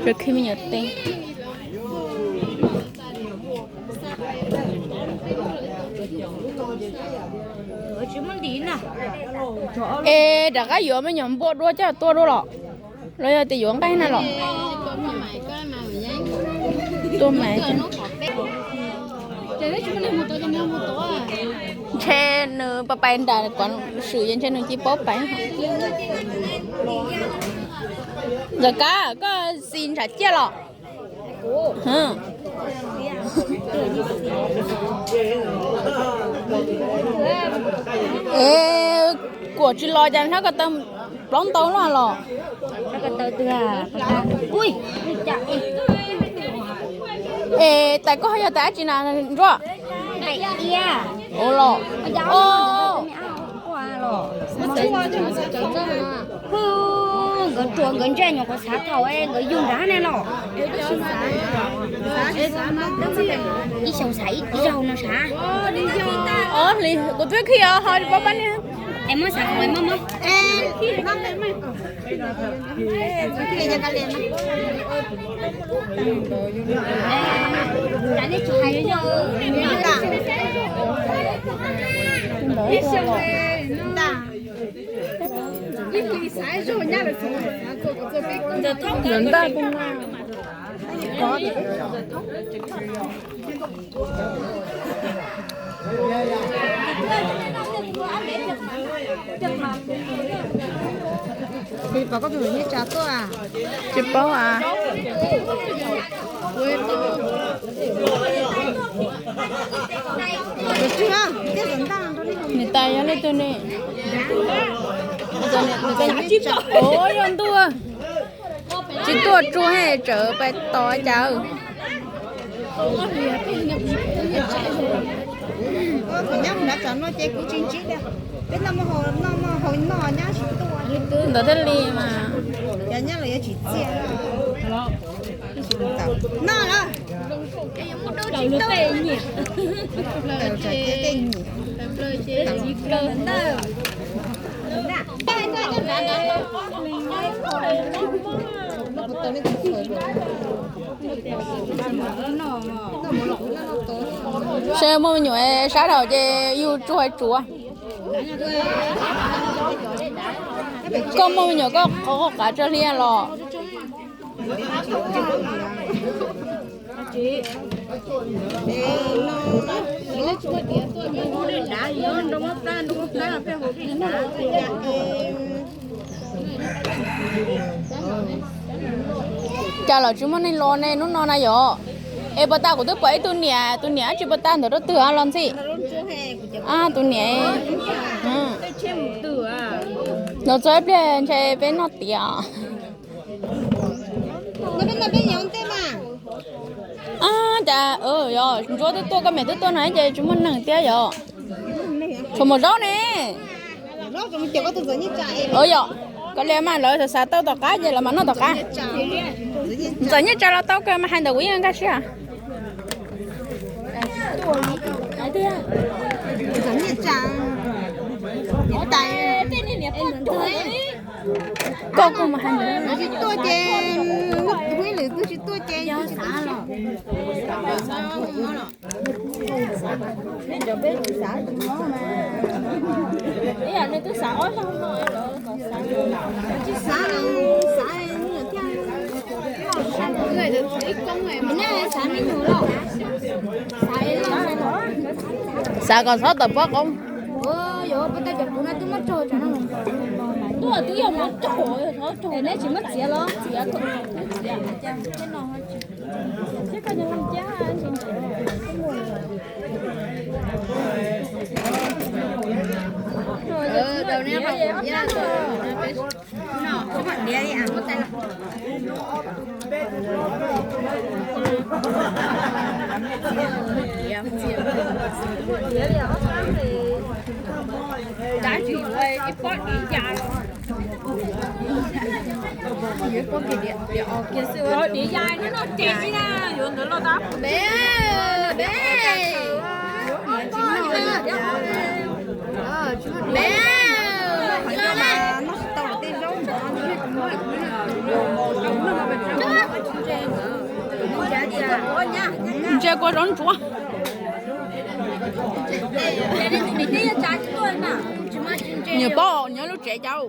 Rau khi me nyuam teb. Es rov qab yuav me nyuam npua dua coj tua dua los? Los yog tias yuav nqaij na los? Tua mas. Ntshe nws pais pais nram kuv swm ces ntshe nws cia paub pais. Ntxawm Kab, koj xis ntshav ciaj los? Es kuam tsis los cas hnab ko taw plaub ntau los los? Es tais koj yog tais dab tsi na Ntsuab? Ua los. Nkawd ruam nkawd ntsej nyuam qhuav xav thaum nkawd yug nrad ne los. Ib xyoos xav ib zaug no sav. Ob hlis kuv twb khi os ho pab pab niag. Es muab xav muab muab. Ntawm ntaj tus no. Tsis paub a. Niam tais yog leej twg ne? Ua yog ntuj, tsis tuaj tsuag he tsawv pais tos cas. Nyob nrad tsam no ces kuv tsis ntsib li. Peb noj hauv no nyab tsis tuaj. Ntawd thiaj li mas. Cov nyab los yuav tsis txiaj. Noj lawm. Seb muaj me nyuam sab dhau ces yug tsuag tsuav. Koj muaj me nyuam koj qhov qav tso hliab los. Cas los tsis muaj neeg los ne hnub no na yom? Es puas tas kuv twb pom ib tug niam, tus niam tsis puas tas ntawm rau twg los ntxhi. Tus niam. Los txog ib pliag ntshe peb noj tiav. Cas yog Ntsuab twb tuaj, koj me twb tuaj no ces tsis muaj neeg thiab yom? Tshuav Maum Zaub ne. Yog, koj li mas lawv xav xav tau tom qab ces lawv mam noj tom qab. Ntxawm Nyiaj Tsa los tau kawg mas hais ntawm kuv yeej nkag siab. Koj kuj mus hais ntawd. Tsis tuaj ces, ib lwm twg tsis tuaj ces. Ib yam nws twb xav ob zaug no los kom xav, tsis xav, xav thiaj. Neb xav me nyuam los, xav kom txhob tawm pob qoob. Yog puas tau cov kuv no twb muab raug tsam no. Tuaj twb yog muab raug, yog txhob raug neb tsis muab txiav los txiav kom txiav. Diav yai no no ces li na, yuav ntawd los tau. Be, be, be, noj tsis tau tej zaub mov. Kua zaub ntsuab. Nyiam paub nyob lub tsev cauj.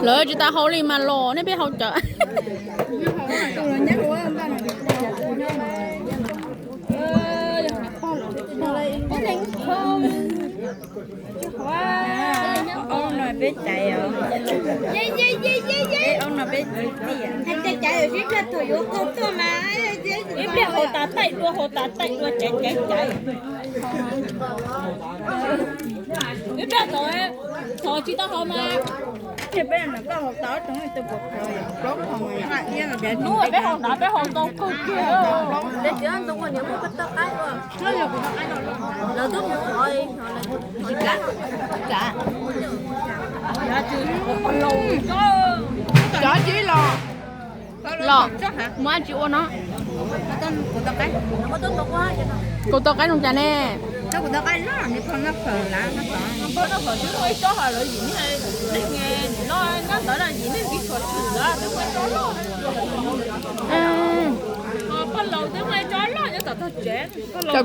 Lawv tsis tau haus li mas los nej peb haus cawv. Ob no peb caiv os. Ob no peb txiv tiag. Ib pliag haus tas taij dua, haus tas taij dua, caiv caiv caiv. Ib pliag thaum, thaum tsis tau haus mas. Hnub peb haus tas peb haus tau kawg kiag. Cov tsis los, los, muab tsis ua no. Kuv tau qaib zoo cas ne? Cas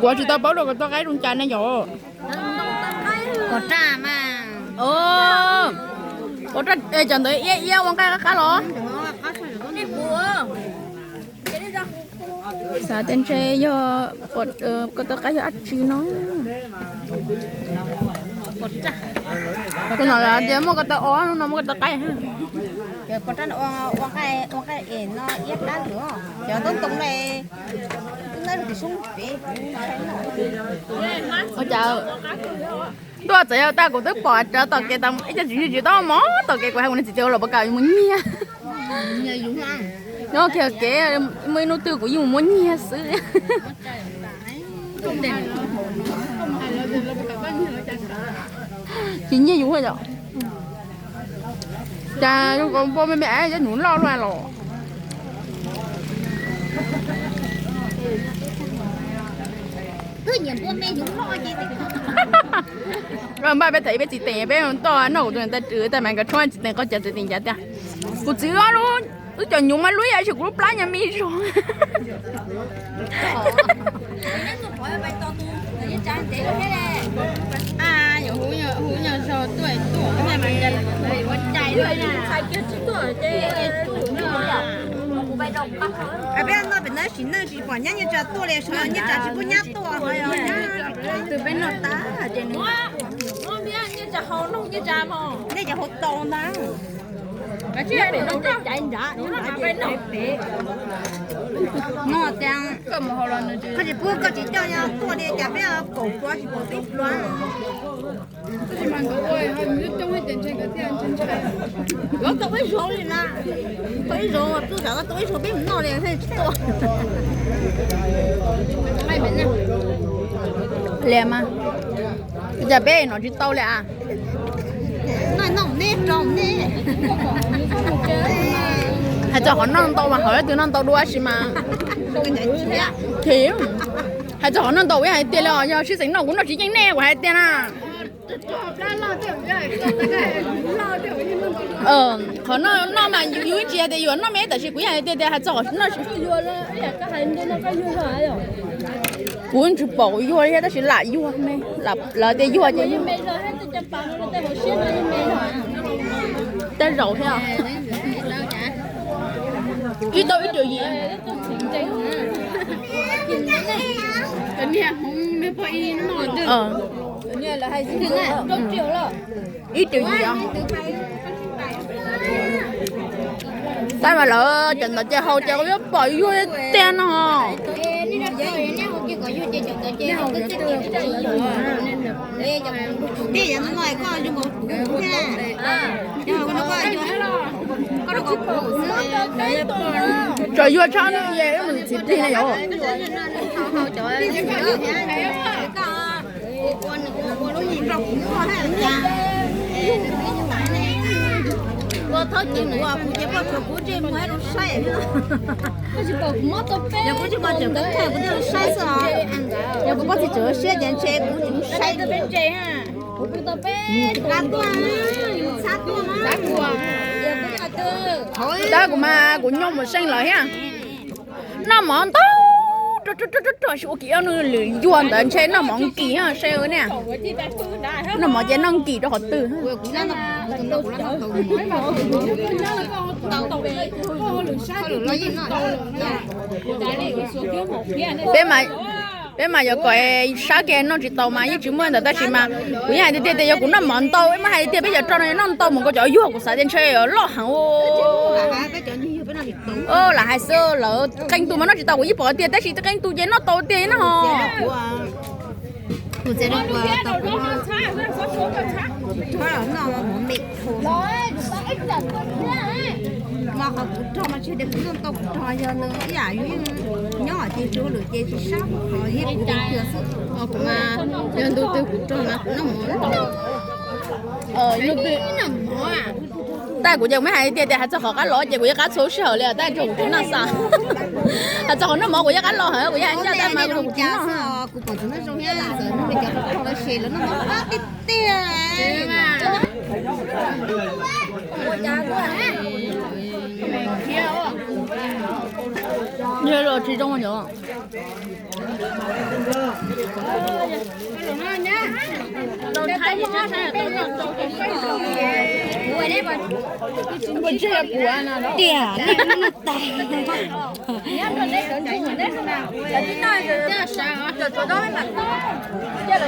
kuv tsis tau paub dua kuv tau qaib zoo cas ne yom? Pov raj mas. Pov raj, cov ntawd iab iab ua nqaij qab qab los? Xav tias ntshe yog, koj tau qaib yog dab tsi no. Kuv hnov lawv tias muaj ko taw ob no, muaj ko taw qaib. Pov raj ua nqaij, ua nqaij es no iab qab lawm. Cov toob ntoo no, ua cas ntuj txawm yog tag kuv twb pom cov tom kev, ib co txiv tsis tau mov tom kev, kuv hais kuv niag txiv tias ua los puas kam mus nyiag. Nyob kiag kev, muaj ib hnub twg kuv yeej mus muab nyiag xwb. Tsis nyiag yus yom. Cas zoo nkaus npua me me es cov nyuv loj luaj los. Npaj peb tham ib peb txiv teem, peb toj noj kuv tus niam tais rwm tas mas nkawd tshuab txiv teem qoj cas txiv teem cas tias, kuv txiv ob lub, wb cov nyuv mas lub ib yam li kuv lub plab nyuag me zog. Peb no pem no sim neej tsis pom nyab nyiaj tsa tuaj li, nyiaj tsa tsis pub nyab tuaj. Tus peb noj tag ces nws, nej cov hau tau ntag. No tias koj tsis pub koj tsis coj tuaj li cas peb kaum pluav tsis pom peb pluav. Yuav tau ib zaug li na, tau ib zaug, tub xav tau ib zaug peb mus noj li thiaj tsis tuaj. Li mas, cas peb no tsis tau li as. Hais txog qhov noj ntau mas hauv leej twg noj ntau dua si mas. Hais txog qhov noj ntau kuv yeej hais tiag li os, yog sib xeem noj kuv noj tsis yeej nej kuv hais tiag na. Qhov noj mas yus yeej tsis hais tias yuav noj me, tab sis kuv yeej hais tiag tias hais txog qhov noj, kuv yeej tsis pom kuv yuag thiab tab sis lam yuag me, lawv tias yuag ces tej zaum thiab. Ib tau ib triệu gì? Ib triệu gì os? Tab mas lawv cov ntawd ces haus ces kuv yuav pom yuag tiag no. Tso yuag tshaj no, mus txiv plig na yom. Ua Thaub ces kuv, kuv ces poj tsuas kuv ntsej muag zoo saib. Yog kuv tsis poj tsuas kuv thiaj zoo saib xwb os. Yog kuv poj txiv tseem siab ces ntshe kuv tsis zoo saib. Tab kuv mas kuv nyob mus seej lawm thiab. Noj mov ntau, rog rog rog rog, ua kis ob nws lwm yuag ntawd ntshe noj mov nkim se ne. Noj mov ces noj nkim rau qhov twg. Peb mas, peb mas yuav kom sab kiag noj tsis tau mas yeej tsis muaj ntawd tab sis mas kuv yeej hais tiag tiag tias yog kuv noj mov ntau, peb mas hais tiag peb cov rog no noj ntau mus nkaus cov yuag kuv xav tias ntshe loj heev. Lam hais xwb lawv qee tus mas noj tsis tau kuv yeej pom tiag tab sis qee tus ces noj tau tiag no. Mas qhov kuv rog mas tsis hais tias kuv noj tau kuv rog, yog nws ib yam yus yeej nyob hais tias tsuas lwm ces tsis sab, qhov yeej kuv tiag tiag xwb. Kuv mas yog ntu twg kuv rog mas kuv noj mov ntau. Tab kuv ces kuv yeej hais tiag tias hais txog qhov qab los ces kuv yeej qab txhua sij hawm li tab kuv tsis noj xa. Hais txog qhov noj mov kuv yeej qab los heev, kuv yeej hais ncaj tab mas kuv tsis noj. Kuv pom txog noj zoo thiab ntxawm noj cov rog los ces lawv noj mov qab tiag tiag. Yog los tsis zoo yom. Tiag, nej muab noj tas.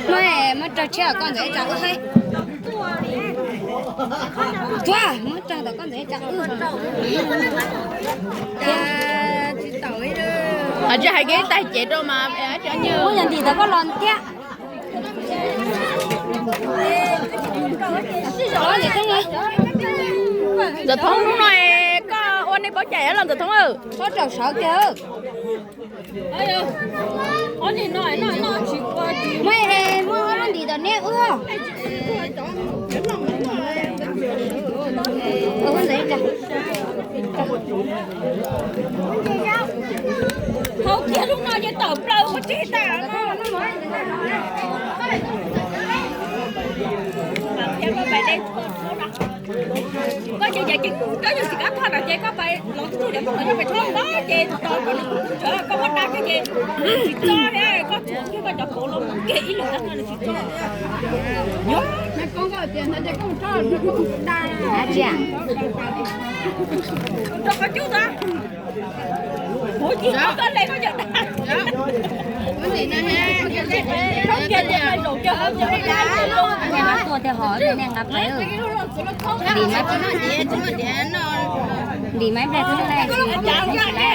Muab, muab rau tshiab koj ntxeev ib tsam wb haib. Tuaj, muab rau tom koj ntxeev ib tsam wb. Tsis hais kev tag cev rau mas. Muab yog ntim tom koj los thiab. Ntxawm Thoob, hnub no koj ua neej paub cai los Ntxawm Thoob? Pob rau saud kiag. Muab, muab ob lub ntim tom neb wb. Hau kiag lub no ces tawm plaws ua tib tag. Koj ces yog tsis kab thoj no ces koj pais los txug tias koj pais txog pem tshoob no ces tos kom nws kub tsawv koj muab da kiag ces tsis txog thiab koj txuas kiag koj cov kauv los mus kiag ib lwm ntag no nws tsis txog. Rau qhov cub tag. Huv, koj le koj cov da. Tuaj tiag hov nej nqa pais. Ntim maiv, ntim maiv ple tub le.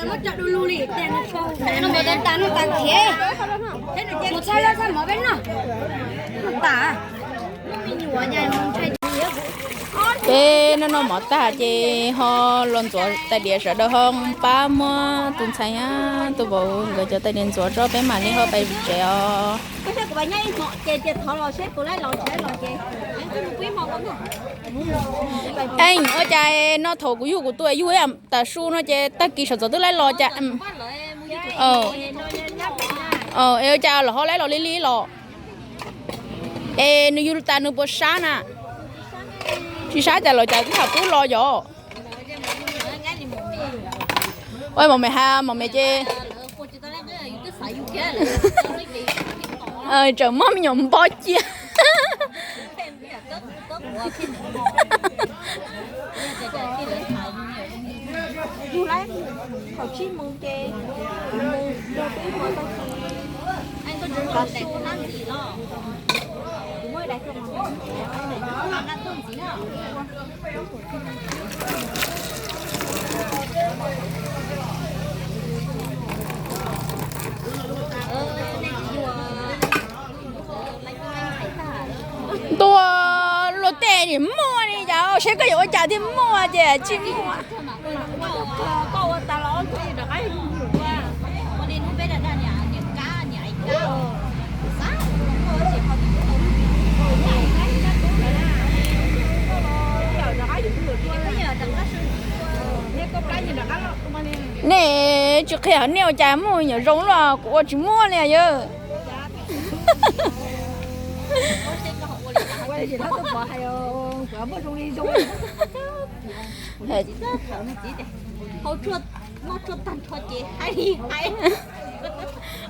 Muab tso du lug li, tas noj tas khiav. Mus txhaj loj txhaj mov peb noj. Noj tas. Peb noj noj mov tag ces ho los ntxuav tais diav, sawv daws ho pab muab tus ntxhais thiab tus vauv nkawd cov tais diav ntxuav tso peb mam li ho pais tsev os. Eej, ua cas no thaum kuv yug kuv tus yug ib yam tas su no ces tag kis sawv ntxov twb laib los cas. Ua cas los ho laib los li li los? Es nws yug tas nws puas sab na? Tsis sab cas los cas twb thaum pub los yom. Ua mos me ha mos me ces tseem muab me nyuam npo cia. Yug lawm, thaum tsib moos ces mus rau peb hmo tau ces tav su na. Ntua luag tej nim muaj li cas, seb koj yuav ua cas thiaj muaj ces tsis muaj. Tsis qhia nej ua cas muaj me nyuam zoo luaj, kuv ua tsis muaj li yawg.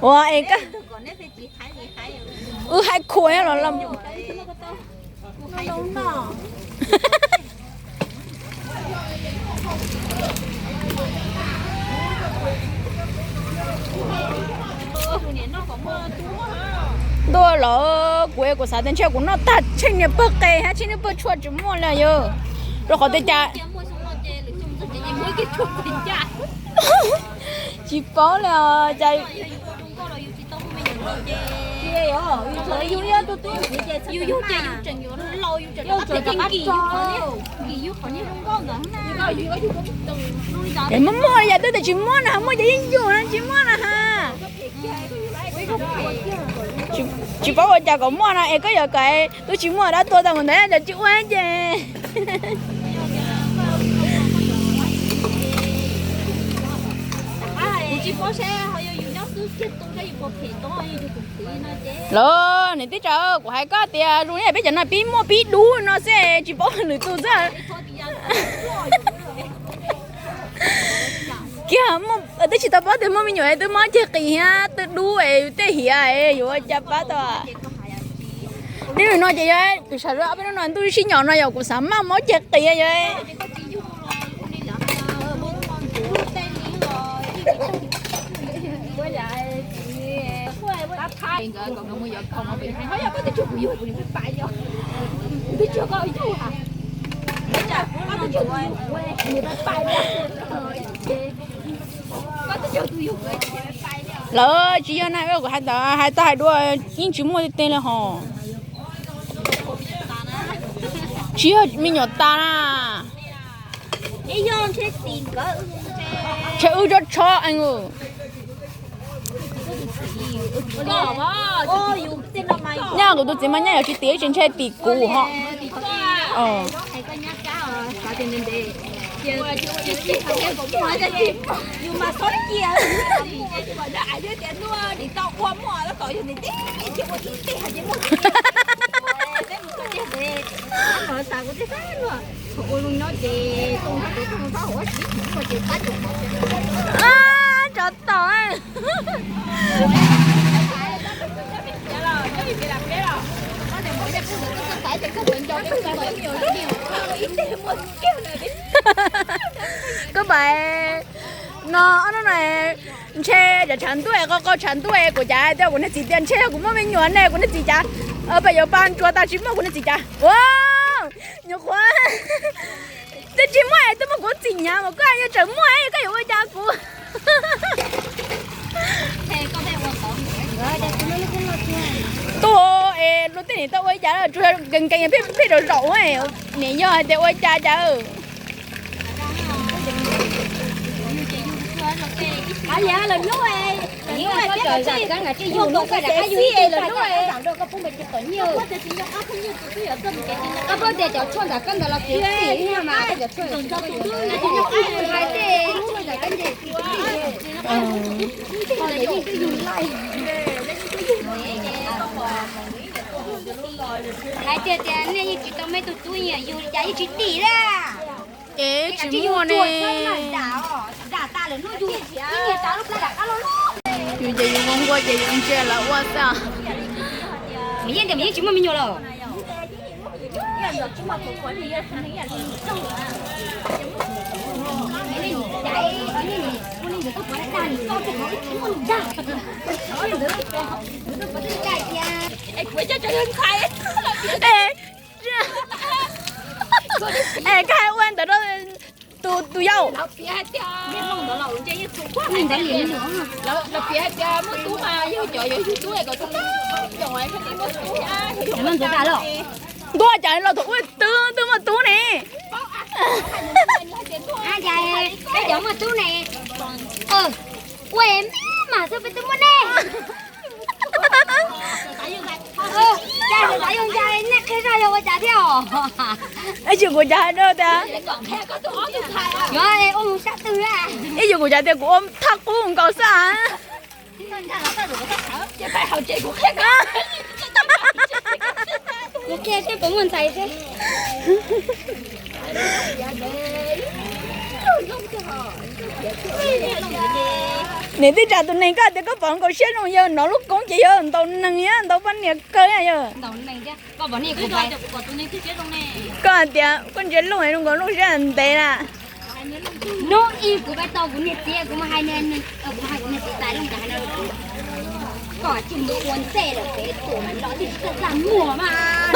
Ua es, wb haib khua los los. Ntuj los, kuv kuv xav tias ntshe kuv noj tag tsheej niag pawg qe hab tsheej niag pawg tshuaj tsis muaj li yawg. Rau qhov tias cas tsis paub li os. Es muaj muaj yam twb tias tsis muaj no, muaj ces yeej yug no, tsis muaj no ha. Tsis paub ua cas kom muaj no es koj yuav kom twb tsis muaj dab tuag tau mus ntawd cov tsis ua ces. Los niam tij tsav, kuv hais koj tias zoo li peb cov no pib muaj pib dub no xwb, tsis paub lwm tus xwb. Kiag twb tsis tau paub tias muaj me nyuam twb mob ceg qis thiab twb dub es tej hiav yuav ua cas pab tau. Neb no ces yog kuv xav ob peb hnub no ntuj sib nyob no yog kuv xav maj mob ceg qis yog. Lawv tsis yog na, kuv hais tau hais dua, yeej tsis muaj tej li hos. Tsis yog me nyuam tas na. Ntshe wb tsob tshob. Nyaj kuv tus txiv mas nyaj yuav tsis tim, tsis ntshe tim kuv ho. Tsov tom. Koj pais no, no ntshe cov tshav ntuj es qau qau tshav ntuj es kuv cav tias kuv niag txiv tias ntshe yog kuv muaj me nyuam ne, kuv niag txiv cav pem yuav pa ntsuav tas tsis muaj kuv niag txiv cav. Ua nyuam qhuav twb tsis muaj es twb muaj kuv txiv nyav mas koj yuav tseem muaj es koj yuav ua cas kuv. Tuaj es luag tej niam tau ua cas tsuas nkees nkees phem phem rau zaum, niam yog hais tias ua cas cas. Koj puab tias cov tshuaj ntawm koj ntawd los kiv mas koj cov tshuaj hais tej tshuaj ntawm koj nce. Hais tias tias nej yeej tsis tau me tug tub yug li cas yeej tsis tim lawm. Es tsis muaj ne. Yus ces yus nquag nquag ces yus ntsia lawv ua xwb. Yeej tias yeej tsis muaj me nyuam lawm. Es koj hais ua ntawd rau tus tus yau. Ntuaj cas los thaum ua twb twb muaj tub ne. Cov muaj tub ne. Ua me mas xwb peb twb muaj nej. Cas xav yog cas nej qhia Yog ua cas thiab os? Ib yam kuv cas hais rau tias, yog ua mus sab twg a? Ib yam kuv cas tias kuv ua thaj qub nkaus xwb a. Kuv qhia seb puas muaj ntxhais seb. Niam tij tsam tus neeg koj tias koj pom nkaus siab zoo yawg, nov lub koob ces yawg ntaus neeg, ntaus poj niam kawg yawg. Koj hais tias koj ntsia Looj zoo nkaus Looj siab ntev na. Hnub ib kuv pab tau kuv niag txiv, kuv mus hais, kuv mus hais kuv niag txiv tais Looj cas hais no, koj tsis mus ua ntej lawm pem tuam los tsis txaj muag mas.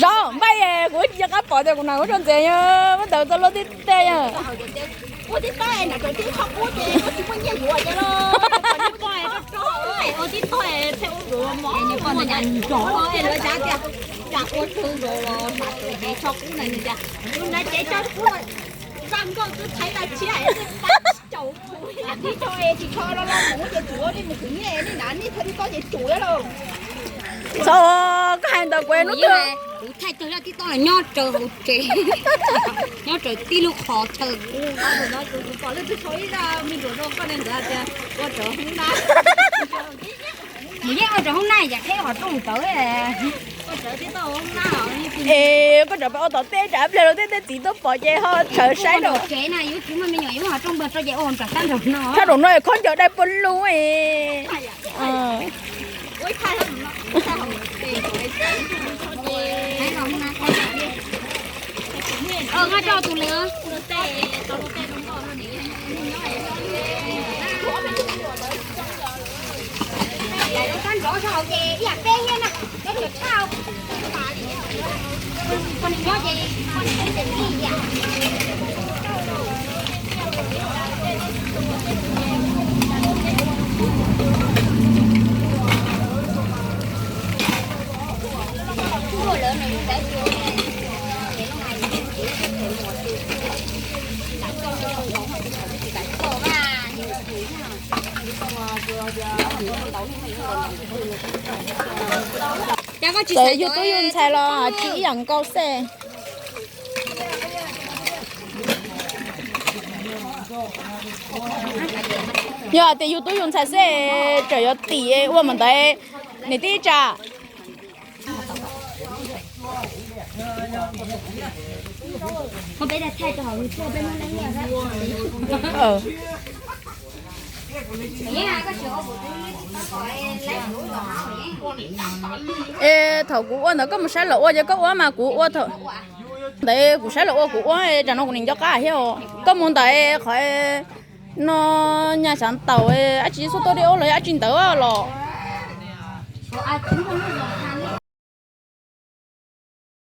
Zov npaj kuv tsis qab pom tias kuv nam kuv tso ntxiv yog muab tawm txoj loj tib teg yog. Ua tib tog es nram tawm tib qhov qub ces koj tsis muaj nyiaj yuav ces los. Ua tib tog es thiaj ua yuav mov, ua nram nrov es lawv xav tias cas ua tug nrov los nram tawm ces tso qub na, nws tias tus nram ces tso qub, zaj nkauj twb thaiv tag tshiab es twb pab tsis caum, tib tog es tsis tho los los mus ces tsum, nej mus khwv nyiaj nej nram nej thaij tib tog ces tsum lauj. Txhob, koj hais ntawd kuv hnub twg kuv thaij tag zaj tib tog los nyob raws hauv tsev, nyob raws tib lub qhov chaw. Mus yeej ua rau hoob nab yam qheb qhov rooj ntawd. Es koj tsam peb ua tom tej tsam pliag rau tej tej txiv tuaj pom ces ho tshawv saib rau tsev na, yuav tsis muaj me nyuam yuav qhov rooj npog tso ces ua nram sab nraum no. Sab nraum no khaub ncaws dai puag lug. Txawm yus tub yus ntxhais los tsis ib yam nkaus xwb. Yog tias yus tub yus ntxhais xwb tseem yuav tim ua mas ntawd niam tij tsam. Es thaum kuv ua ntawd koj mus saib lawv ua ces koj ua mas kuv ua thaum ntawd kuv saib lawv ua kuv ua, tsam no kuv nim nco qab thiab. Koj mus ntawd qhov no nyaj xav ntaus dab tsi xub tuaj dej ub los dab tsi ntawd los.